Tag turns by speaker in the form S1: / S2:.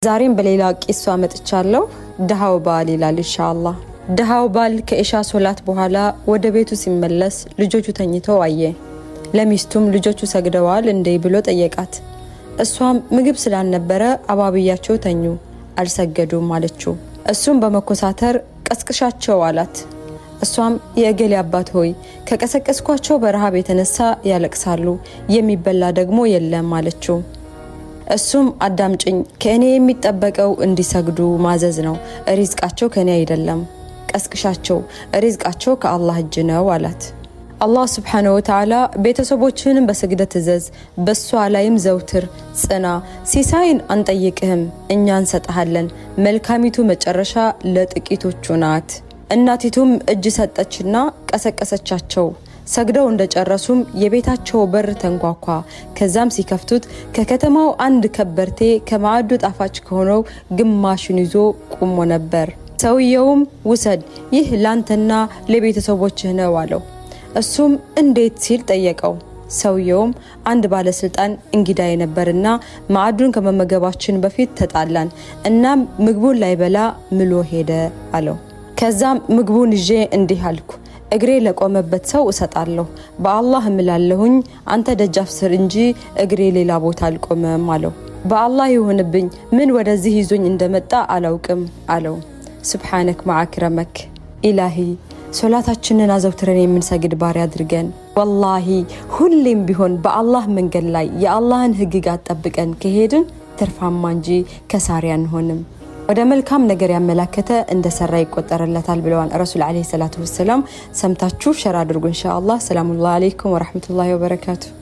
S1: ዛሬም በሌላ ቂሷ መጥቻለሁ። ድሃው ባል ይላል ኢንሻአላህ። ድሃው ባል ከኢሻ ሶላት በኋላ ወደ ቤቱ ሲመለስ ልጆቹ ተኝተው አየ። ለሚስቱም ልጆቹ ሰግደዋል እንዴ ብሎ ጠየቃት። እሷም ምግብ ስላልነበረ አባብያቸው ተኙ፣ አልሰገዱም አለችው። እሱም በመኮሳተር ቀስቅሻቸው አላት። እሷም የእገሌ አባት ሆይ፣ ከቀሰቀስኳቸው በረሃብ የተነሳ ያለቅሳሉ፣ የሚበላ ደግሞ የለም አለችው። እሱም አዳምጭኝ፣ ከእኔ የሚጠበቀው እንዲሰግዱ ማዘዝ ነው፣ ሪዝቃቸው ከእኔ አይደለም፣ ቀስቅሻቸው፣ ሪዝቃቸው ከአላህ እጅ ነው አላት። አላህ ስብሓነሁ ወተዓላ ቤተሰቦችህንም በስግደት እዘዝ፣ በሷ ላይም ዘውትር ጽና። ሲሳይን አንጠይቅህም፣ እኛ እንሰጥሃለን። መልካሚቱ መጨረሻ ለጥቂቶቹ ናት። እናቲቱም እጅ ሰጠችና ቀሰቀሰቻቸው። ሰግደው እንደጨረሱም የቤታቸው በር ተንኳኳ። ከዛም ሲከፍቱት ከከተማው አንድ ከበርቴ ከማዕዱ ጣፋጭ ከሆነው ግማሹን ይዞ ቁሞ ነበር። ሰውየውም ውሰድ፣ ይህ ላንተና ለቤተሰቦችህ ነው አለው። እሱም እንዴት ሲል ጠየቀው። ሰውየውም አንድ ባለስልጣን እንግዳዬ ነበርና ማዕዱን ከመመገባችን በፊት ተጣላን። እናም ምግቡን ላይበላ ምሎ ሄደ አለው። ከዛም ምግቡን ይዤ እንዲህ አልኩ፣ እግሬ ለቆመበት ሰው እሰጣለሁ። በአላህ እምላለሁኝ፣ አንተ ደጃፍ ስር እንጂ እግሬ ሌላ ቦታ አልቆመም አለው። በአላህ ይሁንብኝ፣ ምን ወደዚህ ይዞኝ እንደመጣ አላውቅም አለው። ስብሓነክ ማዓክረመክ ኢላሂ፣ ሶላታችንን አዘውትረን የምንሰግድ ባሪያ አድርገን። ወላሂ ሁሌም ቢሆን በአላህ መንገድ ላይ የአላህን ህግጋት ጠብቀን ከሄድን ትርፋማ እንጂ ከሳሪ አንሆንም። ወደ መልካም ነገር ያመላከተ እንደሰራ ይቆጠርለታል ብለዋል ረሱል ዓለይሂ ሰላቱ ወሰላም። ሰምታችሁ share አድርጉ ኢንሻአላህ። ሰላሙላህ አለይኩም ወረሕመቱላሂ ወበረካቱ።